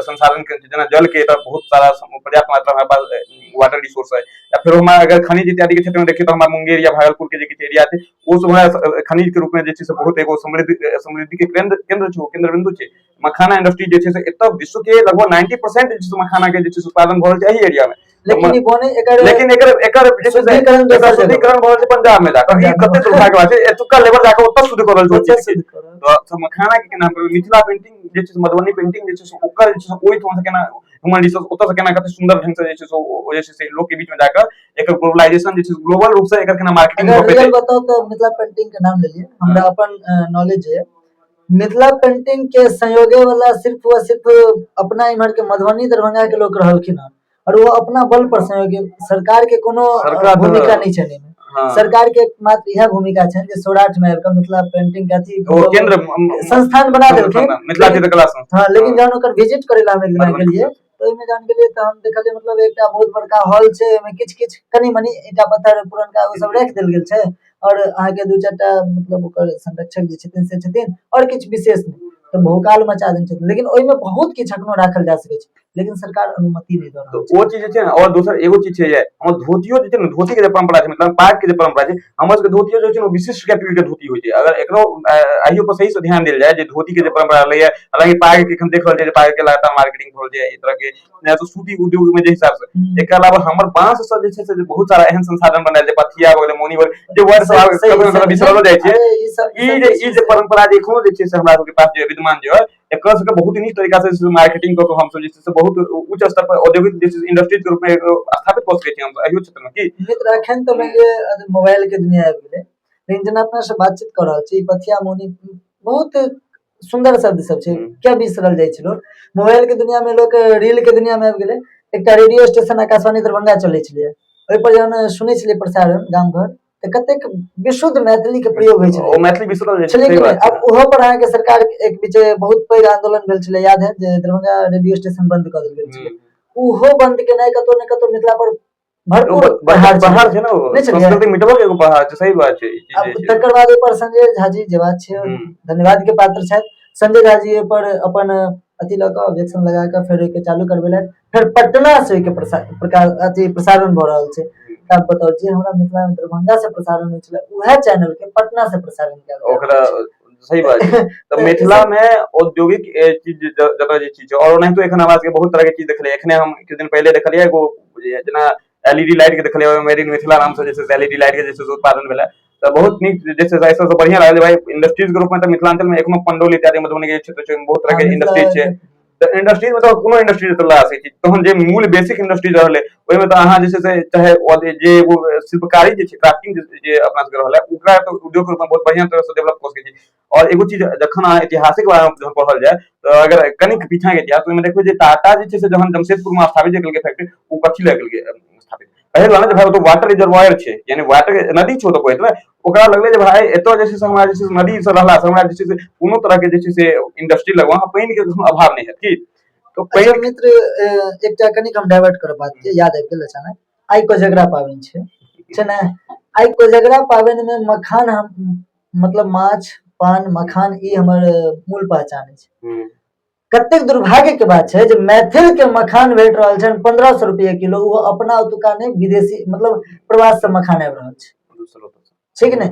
संसाधन के जेना जल के एतऽ बहुत सारा पर्याप्त मात्रा में पास वाटर रिसोर्स है, या फिर हमरा अगर खनिज इत्यादि के क्षेत्र में देखिए तो हमरा मुंगेर या भागलपुर के जे किछु एरिया छै ओ सब हमरा खनिज के रूप में जे छै से बहुत एगो समृद्धि के केंद्र केंद्र छै, केंद्र बिंदु छै। मखाना इंडस्ट्री जे छै से एतऽ विश्व के लगभग 90% जे छै से मखाना के जे छै से उत्पादन भऽ रहल छै एहि एरिया में। लेकिन ई बने एकर, लेकिन एकर एकर जे छै से शुद्धिकरण दोसर एकर जगह। शुद्धिकरण भऽ रहल छै पंजाब में जाकर। ई पंजाब में। कते दुर्भाग्य बात छै, एतुका लेवल जाकर ओतऽ शुद्ध कऽ रहल छै ओ ओतऽ चीज के। शुद्ध करब। तऽ सब मखाना के केना करबै, मिथिला पेंटिंग जे छै से मधुबनी पेंटिंग जे छै से ओकर जे छै से ओहिठाम से केना ह्यूमन रिसोर्स ओतऽ से केना कते सुंदर ढंग से जे छै से ओ जे छै से लोक के बीच में जाकर एकर ग्लोबलाइजेशन जे छै ग्लोबल रूप से एकर केना मार्केटिंग अगर भऽ पेतै। रियल बताउ तऽ मिथिला पेंटिंग के नाम लेलिए, हमरा अपन नॉलेज है, मिथिला पेंटिंग के संयोगे वाला सिर्फ व सिर्फ अपना इम्हर के मधुबनी दरभंगा के लोग रहलखिन हन और वो अपना बल पर संयोगे, सरकार के कोनो सरकार तऽ- भूमिका नहीं छनि एहिमे। सरकार के मात्र इएह भूमिका छनि जे सौराठ में आबि कऽ मिथिला पेंटिंग के अथी ओ केंद्र संस्थान बना देलखिन। मिथिला चित्रकला संस्थान। हाँ, लेकिन जहन ओकर विजिट करे ला हम एक दिना मधुबनी। गेलियै तऽ ओहिमे जहन गेलियै तऽ हम देखलियै मतलब एकटा बहुत बड़का हॉल छै, ओहिमे किछु किछु कनि मनि ईंटा पत्थर पुरनका ओ सब राखि देल गेल छै और अहाँके दू चारिटा मतलब ओकर संरक्षक जे छथिन से छथिन और किछु विशेष नहि, तऽ भौकाल मचा देने छथिन। लेकिन ओहिमे बहुत किछु अखनो राखल जा सकै छै, लेकिन सरकार अनुमति नहि दऽ रहल तऽ ओ चीज जे छै ने। और दोसर एगो चीज छै जे हमर धोतियो जे छै ने, धोती के जे परंपरा छै, मतलब पाग के जे परंपरा छै, हमर सबके धोतियो जे छै ने ओ विशिष्ट कैटेगरी के धोती होइ छै। अगर एकरो अहियो पर सही से ध्यान देल जाय जे धोती के जे परंपरा रहलै है, हालांकि पाग के एखन देख रहल छै जे पाग के लगातार मार्केटिंग भऽ रहल छै एहि तरह के, नहि तऽ सूती उद्योग में जे हिसाब से छै। एकर अलावा हमर बांस से जे छै से बहुत सारा एहन संसाधन बनायल छै, पथिया भऽ गेलै, मौनी भऽ गेलै, जे वर्ड सब आब कखनो कखनो बिसरलो जाइ छै। अरे ई सब ई जे ई जे परंपरा जे एखनो जे छै से हमरा सबके पास जे विद्यमान जे है, एकर सबके बहुत नीक तरीका से मार्केटिंग कऽ के हमसब जे छै से बहुत उच्च स्तर पर औद्योगिक जे छै इंडस्ट्रीज के रूप में स्थापित कऽ सकै छी हमसब अहियो क्षेत्र में की। मित्र, एखन तऽ मानि लिअ मोबाइल के दुनिया आबि गेलै, लेकिन जेना अपना सब बातचीत कऽ रहल छी, ई पथिया मौनी बहुत सुन्दर शब्द सब छै, किया बिसरल जाइ छै लोक? मोबाइल के दुनिया में लोक रील के दुनिया में आबि गेलै। एकटा रेडियो स्टेशन आकाशवाणी दरभंगा चलै छलैए, ओहिपर जहन सुनै छलियै प्रसारण गाम घर तऽ कतेक विशुद्ध मैथिली के प्रयोग होइ छलै। ओ मैथिली बिसरल जाइ छै। छलै सही कि नहि? बात छै। आब ओहो पर अहाँके सरकार एक बीच बहुत पैघ आंदोलन भेल छलै, याद है जे दरभंगा रेडियो स्टेशन बंद कऽ देल गेल छलै। ओहो बंद केनाइ कतौ ने कतौ मिथिला पर ओ भरपूर प्रहार छलै। प्रहार छै ने ओ। नहि छलै? संस्कृति मिटबऽ के एगो प्रहार छै, सही बात छै ई चीज आब जे छै। तकर बाद ओहि पर संजय झा जी जे बात छै, धन्यवाद के पात्र छथि। संजय झा जी ओहि पर अपन अथी लऽ कऽ ऑब्जेक्शन लगा कऽ फेर ओहिके चालू करबेलथि, फेर पटना से ओहिके प्रकार अथी प्रसारण भऽ रहल छै। आब बताउ जे हमरा मिथिला मे दरभंगा से प्रसारण होइ छलै उएह चैनल के पटना से प्रसारण कयल जा ओकरा रहल छै। सही बात छै। तऽ तऽ मिथिला मे औद्योगिक चीज जतऽ जे चीज छै, और ओनाहितो एखन हमरा सबके बहुत तरह के चीज देखलियै। एखने हम किछु दिन पहिले देखलियै एगो जे जेना एलईडी लाइट के देखलियै, ओहिमे मेड इन मिथिला नाम से जे छै से एलईडी लाइट के जे छै से उत्पादन भेलै, तऽ बहुत नीक जे छै से एहि सबसँ बढ़िआँ लागल जे भाई इंडस्ट्रीज के रूप में तऽ मिथिलांचल मे एखनो पंडौल इत्यादि मधुबनी के क्षेत्र छै, ओहिमे बहुत तरह के मिथिला इंडस्ट्रीज छै। तऽ इंडस्ट्रीज मे तऽ कोनो इंडस्ट्रीज तऽ लगा सकै छी, तहन जे मूल बेसिक इंडस्ट्रीज रहलै ओहिमे तऽ अहाँ जे छै से चाहे ओ जे एगो शिल्पकारी जे छै, क्राफ्टिंग जे अपना सबके रहलै, ओकरा तऽ उद्योग के रूप में बहुत बढ़िआँ तरह से डेवलप कऽ सकै छी। और एगो चीज जखन अहाँ ऐतिहासिक बारे में जहन पढ़ल जाय तऽ अगर कनिक पीछा के इतिहास ओहिमे देखबै जे टाटा जे छै से जहन जमशेदपुर मे स्थापित जे केलकै फैक्ट्री, ओ कथी लए केलकै स्थापित? कहे ला ने जे भाई ओतऽ वाटर रिजर्वायर छै, यानी वाटर नदी छै ओतऽ बहैत, ओकरा लगलै जे भाई एतऽ जे छै से हमरा जे छै से नदी से रहला से हमरा जे छै से कोनो तरह के जे छै से इंडस्ट्री लगवा पानि के कखनो अभाव नहि हैत की तऽ अच्छा पानि। मित्र, एकटा कनिक हम डाइवर्ट करब बात के, याद आबि गेल अचानक। आइ कोजगरा पाबनि छै, छै ने? आइ कोजगरा पाबनि मे मखान हम मतलब माछ पान मखान ई हमर मूल पहचान अछि। कतेक दुर्भाग्य के बात छै जे मैथिल के मखान भेट रहल छनि 1500 रुपये किलो, ओ अपना ओतुका नहि, विदेशी मतलब प्रवास से मखान आबि रहल छै, छै कि नहि?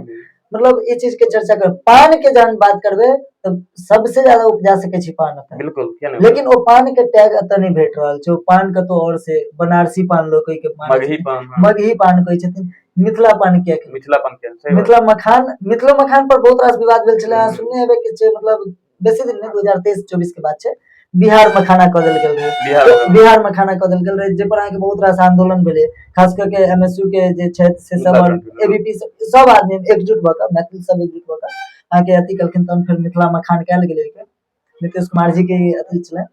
मतलब ई चीज के चर्चा कर, पान के जहन बात करबै तऽ सबसे ज्यादा उपजा सकै छी पान एतऽ। बिल्कुल, किया नहि? लेकिन ओ पान के टैग एतऽ नहि भेट रहल छै, ओ पान कतौ और से, बनारसी पान लोक ओहि के मानै मगही छथिन। पान, हाँ। मगही पान कहै छथिन, मिथिला पान किया कहै? मिथिला पान किया? सही बात। मिथिला मखान, मिथिलो मखान पर बहुत रास विवाद भेल छलै, अहाँ सुनने हेबै कि जे मतलब बेसी दिन नहि, 2023-24 के बात छै, बिहार मखाना कऽ देल गेल रहै। बिहार मखाना। बिहार मखाना कऽ देल गेल रहै, जाहि पर अहाँके बहुत रास आंदोलन भेलै, खास कऽ के एमएसयू के जे छथि से सब और एबीपी सब आदमी एकजुट भऽ कऽ, मैथिल सब एकजुट भऽ कऽ अहाँके अथी केलखिन, तहन फेर मिथिला मखान कयल गेलै एहिके। नीतीश कुमार जी के अथी छलै।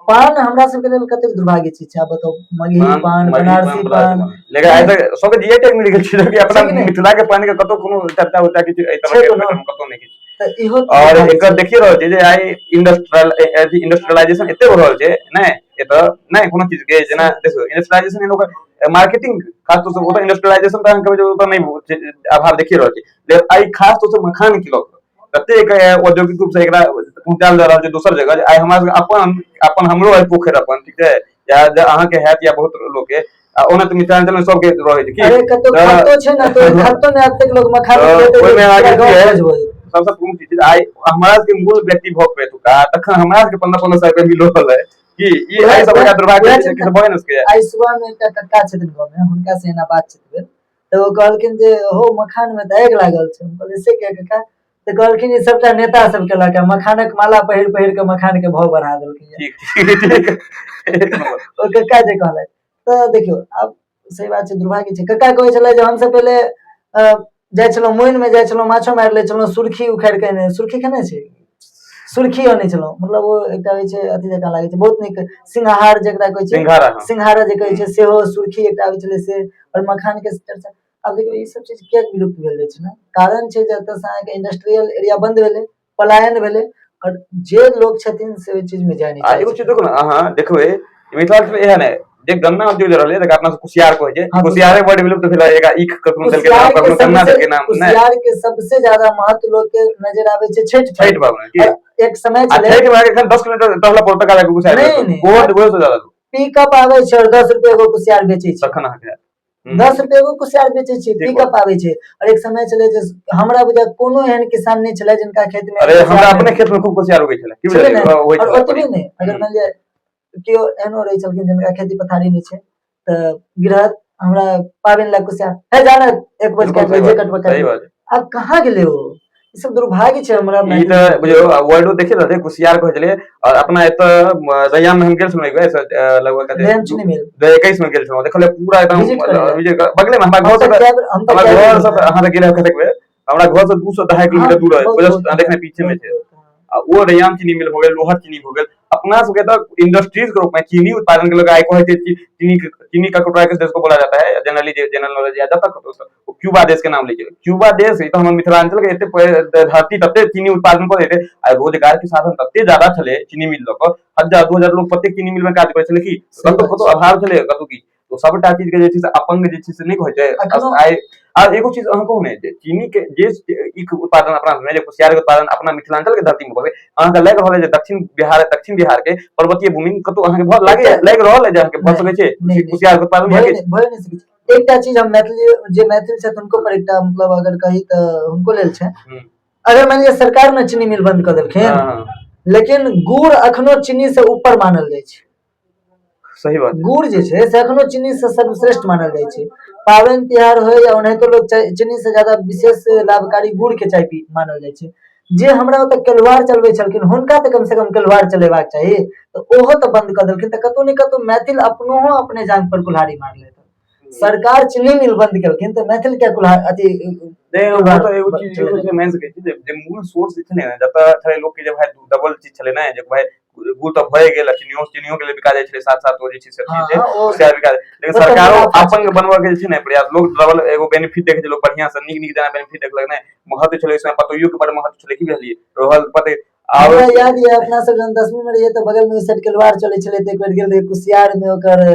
पान हमरा सबके लेल कतेक दुर्भाग्य चीज छै, आब बताउ, मगही पान, मगही बनारसी पान। लेकिन आइ तक सबके जीआई टैग मिल गेल छै, जबकि अपना छै कि नहि? मिथिला के पान के कतौ कोनो चर्चा उर्चा किछु एहि तरह छै के कोनो? कतौ नहि किछु। तऽ इहो और दुर्भाग्य एकर छै। देखिए रहल छै जे आइ इंडस्ट्रियलाइजेशन एते भऽ रहल छै नहि एतऽ नहि कोनो चीज के, जेना देखियौ इंडस्ट्रियलाइजेशन ओकर मार्केटिंग खास तौर से ओतऽ इंडस्ट्रियलाइजेशन तऽ अहाँ कहबै जे ओतऽ नहि छै, अभाव देखिए रहल छै, लेकिन आइ खास तौर से मखान के लऽ कऽ कतेक औद्योगिक रूप से एकरा पहुँचायल जा रहल छै दोसर जगह, जे आइ हमरा सबके अपन अपन हमरो आइ पोखरि अपन, ठीक छै, या जे अहाँके हैत या बहुत लोक के, आ ओना तऽ मिथिलाञ्चल मे सबके रहै छै की अरे कतौ तऽ खत्तो छै ने, तऽ ओहि खत्तो मे एतेक लोक मखान तऽ उपजेतै जे ओहिमे अहाँके पूरा गाँव की है? भोज भऽ जेतै। सबसँ प्रमुख चीज आइ हमरा सबके मूल व्यक्ति भऽ के एतुका तखन हमरा सबके 15-15 सौ रुपया मिल रहल है की ई आइ सब बड़का दुर्भाग्य वएह छै चिन्ता- कि भए नहि सकैया। आइ सुबह मे एकटा कक्का छथिन गाँव मे, हुनका से एना बातचीत भेल तऽ ओ कहलखिन जे हो मखान मे तऽ आगि लागल छै। हम कहलियै से किया कक्का? तऽ कहलखिन ई सबटा नेता सब केलक है, मखानक माला पहिर पहिर के मखान के भाव बढ़ा देलकै। ठीक ठीक ठीक, एक नंबर। ओ कक्का जे कहलथि तऽ देखियौ आब सही बात छै, दुर्भाग्य छै। कक्का कहै छलै जे हमसब पहिले जाइ छलहुँ मोइन मे, जाइ छलहुँ माछो मारि लै छलहुँ, सुर्खी उखाड़ि के अने, सुर्खी खेने छी? सुर्खी अनै छलहुँ, मतलब ओ एकटा होइ छै अथी जकाँ लागै छै बहुत नीक, सिंघार जकरा कहै छै, सिंघारा, हाँ। सिंघारा जे कहै छै सेहो सुर्खी एकटा आबै छलै से, आओर मखान के चर्चा। आब देखियौ ई सब चीज किया विलुप्त भेल जाइ छै ने, कारण छै जे एतऽ से अहाँके इंडस्ट्रियल एरिया बन्द भेलै, पलायन भेलै, आओर जे लोक छथिन से ओहि चीज मे जाय नहि आ चाहै एगो चीज छथिन। देखू ने, अहाँ देखबै मिथिलाञ्चल मे एहन है जे गन्ना उद्योग जे रहलै, जकरा अपना सब कुसियार कहै छै, हाँ, कुसियारे बड विलुप्त भेलै, एकरा ईख कखनो देलकै नाम, कुसियार के कखनो गन्ना सबसे देलकै नाम, नहि। कुसियार के सबसे ज्यादा महत्व लोक के नजर आबै छै छठि पर। छठि पाबनि की? और एक समय आ छलै छठि मे एखन 10 किलोमीटर टहलऽ पड़त तकर बाद कुसियार नहि, भेटत। नहि। गोबर से ज्यादा दूर। पिकअप आबै छै और 10 रुपए एगो कुसियार बेचै छै। तखन अहाँके हैत। 10 रुपए एगो कुसियार बेचै छै, ठीक पिकअप बात। आबै छै। और एक समय छलै जे हमरा बुझाय कोनो एहन किसान नहि छलै जिनका खेत मे अरे कुसियार हमरा नहि अपने खेत मे खूब कुसियार उगै छलै, की छलै बुझलियै? ने? होइ और छलै ओतबे बढ़िआँ। नहि, अगर मानि लिअ केओ एहनो रहै छलखिन जिनका खेती पथारी नहि छै तऽ गृहस्थ हमरा पाबनि लए कुसियार हे जाने एक बज बिल्कुल काटि सही जे बात, कटबा सही काटि बात। आब कहाँ गेलै ओ? ई सब दुर्भाग्य छै हमरा ई मैथिल तऽ सबके। बुझियौ वर्ल्डो देखिए रहल छै, कुसियार कहै छलियै, और अपना एतऽ रैयाम मे हम गेल छलहुँ एक बेर, लगभग कते रैयाम चीनी मिल। 2021 मे गेल छलहुँ, देखलियै पूरा एकदम विजिट करै लए। विजिट कर-, बगले मे हमरा हम घर तऽ से कए बेर, हम तऽ हमरा कए बेर घर से गेल अहाँ तऽ गेल हेबै कतेक बेर, हमरा घर से 200-2.5 किलोमीटर हाँ, दूर है, बहुत जस्ट बहुत देखने पीछे में बहुत छै। बहुत, हाँ। आ ओ रैयाम चीनी मिल हो गेल, लोहर चीनी हो गेल, अपना सबके तऽ इंडस्ट्रीज के रूप में चीनी उत्पादन के लोग आइ कहै छै चीनी का कटोरा किस देश को बोला जाता है, जनरली जे जनरल नॉलेज या जतऽ कतौ से, ओ क्यूबा देश के नाम लै छै। क्यूबा देश ई तऽ हमर मिथिलांचल के एते धरती तते चीनी उत्पादन कऽ देते, आ रोजगार के साधन तते ज्यादा छलै चीनी मिल लऽ कऽ, 1000-2000 लोग प्रत्येक चीनी मिल में काज करै छलै की, सही कतौ बात कतौ छै। अभाव छलै कतौ की, तो सबटा चीज के जे छै से अपंग जे छै से नहि कहै छै। अखनो आइ आ एगो चीज अहाँ कहू ने जे चीनी के जे ईख उत्पादन अपना मे, जे कुसियार के उत्पादन अपना मिथिलांचल के धरती मे भऽ गेल, अहाँके लागि रहल है जे दक्षिण बिहार के पर्वतीय भूमि मे कतौ अहाँके भऽ लागे, एकटा- लागि रहल है जे अहाँके भऽ नहि, सकै छै नहि, नहि। कुसियार के उत्पादन भए या नहि, भए नहि सकै छै। एकटा चीज हम मैथिली जे मैथिल छथि हुनको पर एकटा मतलब अगर कही तऽ हुनको लेल छै, अगर मानि लिअ सरकार ने चीनी मिल बंद कऽ देलखिन, लेकिन गुड़ अखनो चीनी से ऊपर मानल जाइ छै। सही बात। गुड़ जे छै से अखनो चीनी से सर्वश्रेष्ठ मानल जाइ छै। पाबनि तिहार होय या ओनाहितो लोग चीनी से ज्यादा विशेष लाभकारी गुड़ के चाय पी मानल जाइ छै। जे हमरा ओतऽ केलवार चलबै छलखिन हुनका तऽ कम से कम केलवार चलेबाक चाही, तऽ ओहो तऽ बंद कऽ देलखिन। तऽ कतौ ने कतौ मैथिल अपनोहो अपने जांग पर कुल्हाड़ी मारलथि। सरकार चीनी मिल बंद केलखिन तऽ मैथिल के कुल्हाड़ी अथी नहि, ओ केलवार तऽ एगो चीज चलेलनि। जे मानि सकै छी जे मूल सोर्स जे छलै ने, जतऽ छलै लोक के जे भाई डबल चीज छलै ने, जे भाई गुड़ तऽ भए गेल, चीनियो के लेल बिका जाइ छलै साथ साथ, ओ जे छै से चीज छै, हाँ, कुसियार बिका जाइ। लेकिन ओ तऽ सरकारो मुनाफा अपन छलै। बनबऽ के जे छै ने प्रयास, लोक डबल एगो बेनिफिट देखै छै, लोक बढ़ियां से नीक नीक जेना बेनिफिट देखलक ने, महत्व छलै ओहि समय पतोहियो के बड़ महत्व छलै, की बुझलियै रहल पते आब। हमरा याद ये अपना सब जहन 10वीं में रहियै तऽ बगल में ओहि साइड केलवार चलै छलै, तऽ एक बेर गेल रहियै कुसियार में ओकर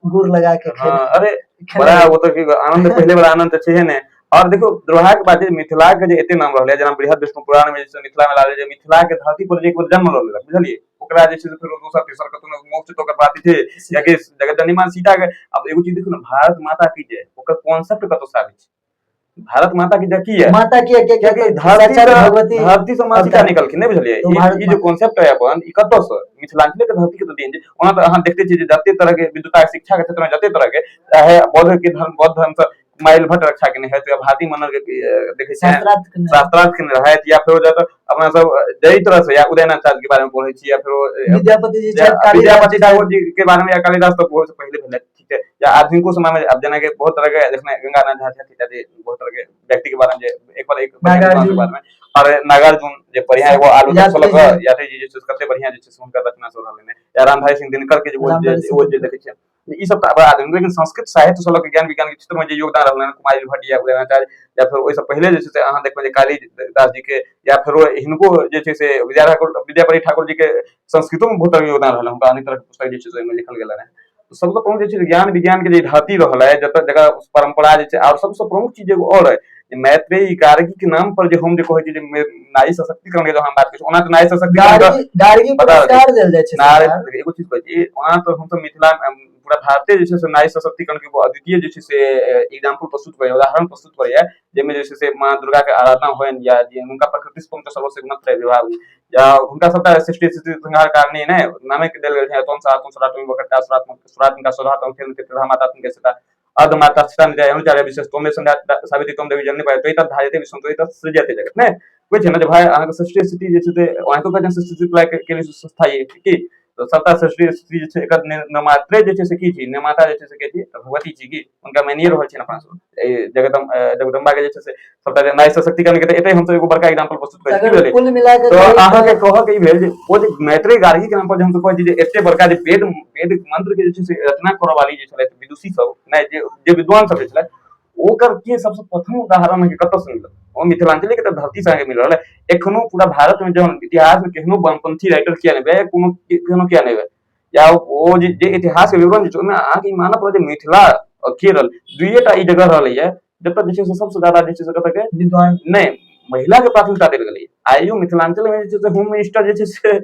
गुड़ लगा के हाँ, अरे खेने बड़ा रहियै। ओ तऽ की आनंद, पहिले बड़ा आनंद तऽ छैहे ने। और देखो दुर्भाग्य के बात है मिथिला के जे एते नाम रहलै, जेना बृहद विष्णु पुराण में जे मिथिला में लागल जे मिथिला के धरती पर जे एक बेर जन्म लऽ लेलक, बुझलियै, ओकरा जे छै से फेर दोसर तेसर कतौ ने मोक्ष तऽ ओकर प्राप्ति छै, कियाकि जगत माँ सीता के। आब एगो चीज देखू ने, भारत माता की जय, ओकर कॉन्सेप्ट कतौ से आबै छै? भारत माता की जय की है? माता की के कियाकि धरती साक्षात से भगवती धरती से माँ सीता अवतार। निकलखिन, नहि बुझलियै? तो ई भारत ई जे कॉन्सेप्ट है अपन, ई कतौ से? मिथिलांचले के धरती के तो देन छै। ओना तऽ अहाँ देखते छियै जे जते तरह के विद्वता शिक्षा के क्षेत्र में जते तरह के, चाहे बौद्ध के धर्म, बौद्ध धर्म से माइल भट्ट रक्षा केने है, या भारती मंडल के देखै छियै शास्त्रार्थ के शास्त्रार्थ केने रहथि, या फेर जतऽ अपना सब जाहि तरह से या उदयनाथ के बारे में पढ़ै छी, या फेर विद्यापति जी छथि, कालिदास विद्यापति जी ठाकुर जी के बारे में, या कालिदास तऽ बहुत पहिले भेलै, ठीक है, या आधुनिको समय में आब जेनाकि बहुत तरह के जखने गंगानाथ झा छथि, इत्यादि बहुत तरह के व्यक्ति के बारे में जे एक पर एक बढ़िया विद्वान के नागार्जुन। बारे में, और नागार्जुन जे बढ़िया एगो आलोचक से लऽ यात्री कऽ जी। यात्री जी जे छै से कते बढ़िया जे छै से हुनकर रचना सब रहलनि, या रामधारी सिंह दिनकर के जे ओ जे रामधारी सिंह ओ जे देखै छियै, ई सब तऽ आधुनिक, लेकिन संस्कृत साहित्य से लऽ के ज्ञान विज्ञान के क्षेत्र में जे योगदान रहलनि कुमारी भट्ट या उदयनाचार्य, या फेर ओहिसँ पहिले जे छै से अहाँ देखबै जे कालिदास जी के, या फेर हिनको जे छै से विद्यापति ठाकुर जी के संस्कृतो में बहुत तरह के योगदान रहलै, हुनका अनेक तरह के पुस्तक जे छै से ओहिमे लिखल गेल रहै। सबसँ प्रमुख जे छै ज्ञान विज्ञान के जे धरती रहल है, जतऽ जगह परंपरा जे छै, और सबसँ प्रमुख चीज एगो और है जे मैत्रेयी गार्गी के नाम पर जे हम जे कहै छी जे नारी सशक्तिकरण के जहाँ बात करै छी, ओना तऽ नारी सशक्तिकरण के गार्गी गार्गी बता रहल छी। पुरस्कार देल जाइ छै नारी सरकार। एगो चीज कहै छी, ओना तऽ हमसब मिथिला पूरा भारते जे छै से नारी सशक्तिकरण के एगो अद्वितीय जे छै से एग्जाम्पल प्रस्तुत करैया, उदाहरण प्रस्तुत करैया, जाहिमे जे छै से माँ दुर्गा के आराधना होइन, या जे हुनका प्रकृति पंच सर्वस्व गुणत्रय विभाग, या हुनका सबटा सृष्टि स्थिति संहार कारणी ने नामे के देल गेल छै, तम सातम सरातम वकटा सरात्मक सुरात्मिका स्वधातम खेल के माता के सता अर्ध माता सीता निजय अनुचार्य विशेष तोमे संध्या सावित्री तोम देवी जननी पाय तोय तद धारिते विष्णु तोय तद सृजते जगत ने कोई छै ने जे भाई अहाँके सृष्टि स्थिति जे छै से अहाँके कहै छै सृष्टि स्थिति के लिए संस्था ये की तऽ सबटा सृष्टि स्थिति जे छै एकर निर्मात्रे जे छै से की छी, निर्माता जे छै से के छी? तऽ भगवती छी की, हुनका मानिए रहल छियनि अपना सब जगदम जगदम्बा के जे छै से सबटा जे नारी सशक्तिकरण के तऽ एतै हमसब एगो बड़का एग्जाम्पल प्रस्तुत करै छी। की अगर भेलै कुल मिला के तऽ कही अहाँके तऽ कहऽ के ई भेल जे ओ जे मैत्रेय गार्गी के नाम पर जे हमसब कहै छी जे एते बड़का जे वेद वेद मंत्र के जे छै से रचना करऽ वाली जे छलथि विदुषी सब नहि जे जे विद्वान सब जे छलथि, ओकर के सबसँ प्रथम उदाहरण अहाँके कतऽ से मिलत? ओ मिथिलांचले के तऽ धरती से अहाँके मिल रहल है। एखनो पूरा भारत में जहन इतिहास में केहनो वामपंथी राइटर किया नहि भेल, कोनो केहनो किया नहि भेल, या ओ जे जे इतिहास के विवरण जे छै ओहिमे अहाँके ई मानऽ पड़त जे मिथिला और केरल दुइये टा ई जगह रहलैया जतऽ जे छै से सबसँ ज्यादा जे छै से कतऽ के विद्वान नहि महिला के प्राथमिकता देल गेलै। आइयो मिथिलांचल में जे छै से होम मिनिस्टर जे छै से ओ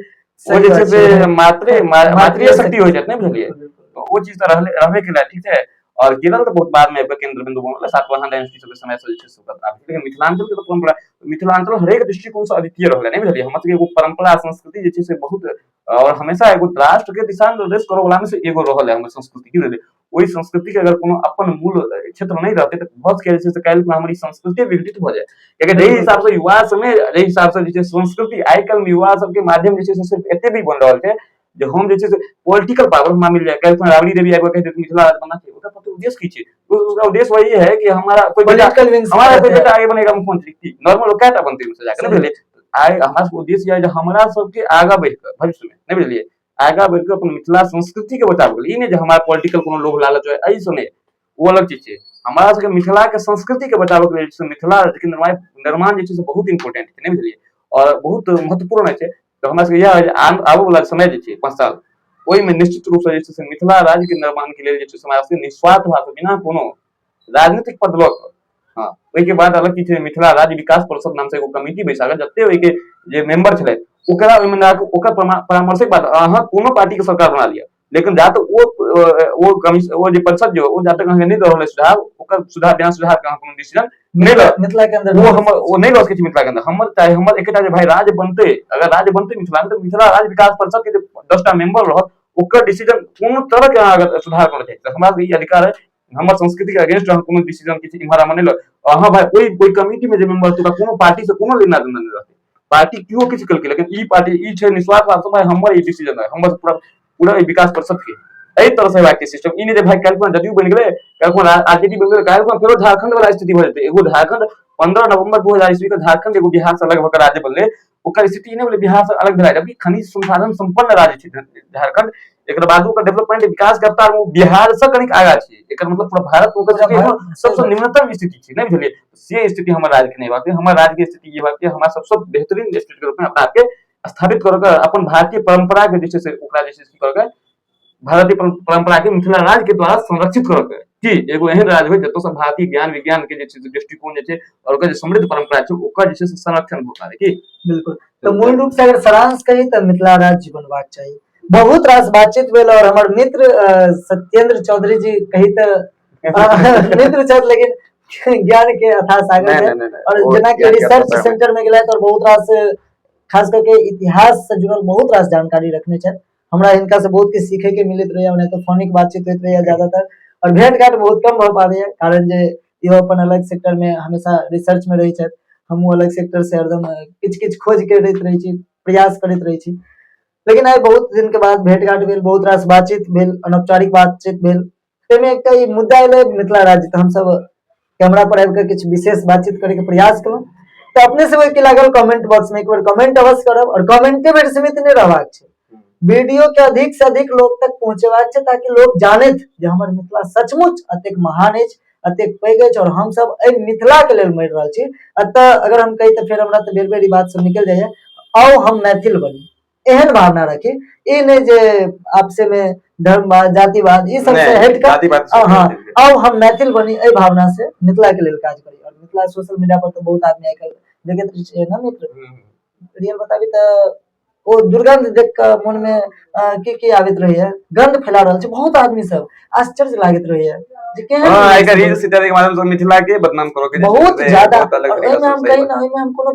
सही जे छै बात से छै। मातृ मातृ मातृ शक्ति होइ छथि, नहि बुझलियै? तऽ ओ चीज तऽ रहले रहबे केलै, ठीक छै। और केरल तऽ बहुत बाद में आबि कऽ केंद्र बिंदु बनल, सातवाहन डायनेस्टी सबके समय से जे छै से ओकर आबि, लेकिन मिथिलांचल के तऽ परंपरा, मिथिलांचल हरेक दृष्टिकोण से अद्वितीय रहलै, नहि बुझलियै? हमर सबके एगो परंपरा संस्कृति जे छै से बहुत और हमेशा एगो राष्ट्र के दिशा निर्देश करऽ वाला में से एगो रहल है हमर संस्कृति, की बुझलियै? ओहि संस्कृति के अगर कोनो अपन मूल क्षेत्र नहि रहतै तऽ भऽ सकै जे छै से काल्हि हमर ई संस्कृति विघटित भऽ जाय, कियाकि जाहि हिसाब से युवा समय, जाहि हिसाब से जे छै संस्कृति आइ काल्हि युवा सबके माध्यम जे छै से सिर्फ एते भी बनि रहल छै जे हम जे छै से पॉलिटिकल पावर हमरा मिल जाए। काल्हि राबड़ी देवी आबि कहि देत मिथिला राज्य बनना चाहिए, ओकर प्रति उद्देश्य की छै? उसका उद्देश्य वही है कि हमारा कोई बेटा पॉलिटिकल विंग्स हमारा कोई बेटा आगे बनेगा मुख्यमंत्री, की नॉर्मल लोग कैटा बनते उनसे जाकर, नहीं बुझलियै? आइ हमरा सबके उद्देश्य यह जे हमरा सबके आगा बढ़ि कऽ भविष्य में, नहीं बुझलियै, आगा बढ़ि कऽ अपन मिथिला संस्कृति के बचाबऽ के, ई नहि जे हमारा पॉलिटिकल कोनो लोभ लालच હોય एहि नहि, ओ अलग चीज छै। हमरा सबके मिथिला के संस्कृति के बचाबऽ के लेल मिथिला के निर्माण निर्माण जे छै से बहुत इम्पोर्टेंट छै, नहि बुझलियै, और बहुत महत्वपूर्ण छै। तऽ हमरा सबके इएह जे आबऽ वाला समय जे छै 5 साल, ओहिमे निश्चित रूपसँ जे छै से मिथिला राज्य के निर्माण के लेल जे छै से हमरा सबके निस्वार्थ भाव बिना कोनो राजनीतिक पद लऽ कऽ, हँ, ओहिके बाद अलग की छै, मिथिला राज्य विकास परिषद नाम से एगो कमिटी बैसा कऽ जते ओहिके जे मेंबर छलै ओकरा ओहिमे ओकर परामर्शक बाद अहाँ कोनो पार्टी के सरकार बना लिअ, लेकिन जा तक ओ ओ कमीशन ओ जे परिषद जे ओ जा तक अहाँके नहि दऽ रहल सुझाव, ओकर सुझाव बिना सुझाव के अहाँ कोनो डिसीजन नहि लऽ मिथिला के अंदर ओ हमर ओ नहि लऽ सकै छी मिथिला के अंदर। हमर चाहे हमर एकेटा जे भाई राज्य बनतै, अगर राज्य बनतै मिथिला मे तऽ मिथिला राज्य विकास परिषद के जे 10टा मेंबर रहत ओकर डिसीजन कोनो तरह के अहाँ अगर सुधार करऽ चाहै तऽ हमरा सबके ई अधिकार है, हमर संस्कृति के अगेंस्ट अहाँ कोनो डिसीजन किछु इम्हर आम्हर नहि लऽ, अहाँ भाई ओहि ओहि कमिटी में जे मेंबर ओकरा कोनो पार्टी से कोनो लेना देना नहि रहतै, पार्टी केओ किछु केलकै लेकिन ई पार्टी ई छै निस्वार्थ भाव से भाई हमर ई डिसीजन है, हमर पूरा पूरा ई विकास परिषद के एहि तरह से हेबाक सिस्टम। ई नहि जे भाई काल्हि खुना जदयू बनि गेलै, काल्हि खुना आरजेडी बनि गेलै, काल्हि खुना फेरो झारखंड वाला स्थिति भऽ जेतै। एगो झारखंड 15 नवंबर 2000 ईस्वी के झारखंड एगो बिहार से अलग भऽ कऽ राज्य बनलै, ओकर स्थिति नहि भेलै बिहार से अलग भेलै, जबकि खनिज संसाधन संपन्न राज्य छै झारखंड, एकर बाद ओकर डेवलपमेंट विकास के रफ्तार मे बिहार से कनिक आगा छै, एकर मतलब पूरा भारत मे ओकर सबसे निम्नतम स्थिति छै, नहि बुझलियै? से स्थिति हमर राज्य के नहि हेबाक, हमर राज्य के स्थिति ई हेबाक, हमरा सबसे बेहतरीन स्टेट के रूप में अपना आपके स्थापित करऽ के, अपन भारतीय परंपरा के जे छै से ओकरा जे छै से की करऽ के, भारतीय परंपरा के मिथिला राज्य के द्वारा संरक्षित करऽ के। कि एगो एहन राज्य होइ जतऽ से भारतीय ज्ञान विज्ञान के जे छै से दृष्टिकोण जे छै और ओकर जे समृद्ध परंपरा छै ओकर जे छै से संरक्षण भऽ पाबै की। बिल्कुल। तऽ मूल रूप से अगर सारांश कही तऽ मिथिला राज्य बनबाक चाही। बहुत रास बातचीत भेल और हमर मित्र सत्येंद्र चौधरी जी कही तऽ मित्र छथि लेकिन ज्ञान के अथाह सागर नहि छथि। नहि नहि नहि, और ओ जेना कि ज्ञान के रिसर्च अथाह। सेंटर में गेलथि और बहुत रास खास करके इतिहास से जुड़ल बहुत रास जानकारी रखने छथि। हमरा हिनका से बहुत किछु सीखे के मिलैत रहैया, ओना तऽ फोनिक बातचीत होइत रहैया ज्यादातर और भेंट घाट बहुत कम भऽ पाबैया, कारण जे इहो अपन अलग सेक्टर में हमेशा रिसर्च में रहै छथि, हमहूँ अलग सेक्टर से हरदम किछु किछु खोज करैत रहै छी, प्रयास करैत रहै छी। लेकिन आइ बहुत दिन के बाद भेंट घाट भेल, बहुत रास बातचीत भेल, अनौपचारिक बातचीत भेल, ताहिमे एकटा ई मुद्दा एलै मिथिला राज्य, तऽ हमसब कैमरा पर आबि कऽ किछु विशेष बातचीत करैके प्रयास केलहुँ। तऽ अपने सबके की लागल कमेंट बॉक्स में एक बेर कमेंट अवश्य करब और कमेंटे भरि सीमित नहि रहबाक छै, वीडियो के अधिक से अधिक लोग तक पहुंचेबाक छै ताकि लोग जानैत जे हमर मिथिला सचमुच अतेक महान अछि, अतेक पैघ अछि और हमसब एहि मिथिला के लेल मरि रहल छी। एतऽ अगर हम कही तऽ फेर हमरा तऽ बेर बेर ई बात सब निकलि जाइया, आउ हम मैथिल बनी, एहन भावना रखी, ई नहि जे आपसे में धर्मवाद जातिवाद ई सब से हटि कऽ जातिवाद से हाँ, हटि आउ हम मैथिल बनी, एहि भावना से मिथिला के लेल काज करी। और मिथिला सोशल मीडिया पर तऽ बहुत आदमी आइ काल्हि देखैत रहै छियै ने मित्र, रियल बताबी तऽ ओ दुर्गंध देख कऽ मन में की की आबैत रहैया, गंध फैला रहल छै बहुत आदमी सब, आश्चर्य लागैत रहैया जे केहन हाँ, लोक आइ सब रील्स इत्यादि के माध्यम से मिथिला के बदनाम करो के जे छै बहुत से ज्यादा। बहुत अलग और तरीका ओहिमे से हम सही कही बात। ना, ओहिमे हम कोनो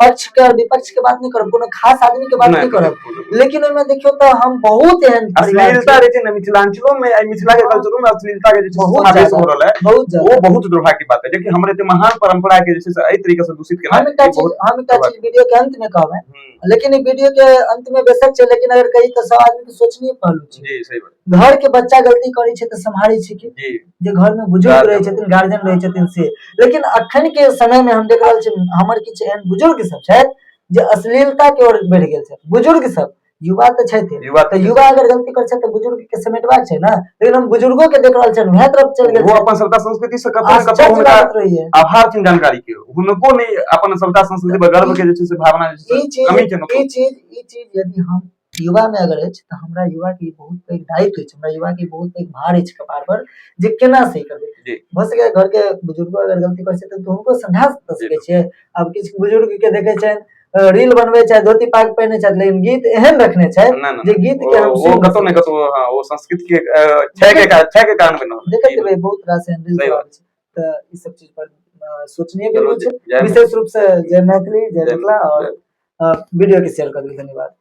पक्ष के और विपक्ष के बात नहि करब, कोनो खास आदमी के बात नहि, नहि करब, बिल्कुल। लेकिन ओहिमे देखियौ तऽ हम बहुत एहन परिवार अश्लीलता छी, रहै छै ने मिथिलांचलो में, आई मिथिला के कल्चरो में अश्लीलता के जे छै से बहुत समावेश ज्यादा। हो रहल है, बहुत ज्यादा। वो बहुत दुर्भाग्य की बात है, जेकि हमर एते महान परंपरा के जे छै से एहि तरीका से दूषित केनाइ हम एकटा ई चीज बहुत हम एकटा चीज वीडियो के अंत में कहबै, हम्म, लेकिन ई वीडियो के अंत में बेशक छै, लेकिन अगर कही तऽ सब आदमी के सोचनीय पहलू छै। जी सही बात। घर के बच्चा गलती करै छै तऽ सम्हारै छै कि जी जे घर में बुजुर्ग गार्जियन। रहै छथिन, गार्जियन रहै छथिन से। लेकिन अखन के समय में हम देख रहल छी हमर किछु एहन बुजुर्ग सब छथि जे अश्लीलता के ओर बढ़ि गेल छथि, बुजुर्ग सब, युवा तऽ छथि, युवा तऽ युवा अगर गलती करै छै तऽ बुजुर्ग के समेटबाक छै ने, लेकिन हम बुजुर्गो के देख रहल छियनि वएह तरफ चलि गेल वो छथि। अपन सभ्यता संस्कृति से कतौ ने कतौ आश्चर्य हुनका लागैत रहैया। आभार छनि जानकारी के, हुनको नहि अपन सभ्यता संस्कृति पर गर्व के जे छै से भावना जे छै ई से चीज कमी छै ई चीज ई चीज यदि हम युवा में अगर अछि तऽ हमरा युवा के बहुत पैघ दायित्व अछि, हमरा युवा के बहुत पैघ भार अछि कपार पर जे केना सही करबै। जी। भऽ सकैए घर के बुजुर्गो अगर गलती करै छै तऽ हुनको समझा तऽ सकै छियै। आब किछु बुजुर्ग के देखै छियनि रील बनबै छथि, धोती पाग पहिने छथि, लेकिन गीत एहन रखने छथि नहि, नहि, जे गीत के हम ओ सुनि कतौ नहि ने कतौ, हाँ, ओ संस्कृति के क्षय के कारण बनि रहल देखैत है। हेबै बहुत रास एहन रील सही सब बात। आबै छै, तऽ ई सब चीज पर सोचनीय चलो, बिन्दु छै। जय विशेष रूप से जय मैथिली, जय जय मिथिला, और वीडियो के शेयर कर दियौ। धन्यवाद।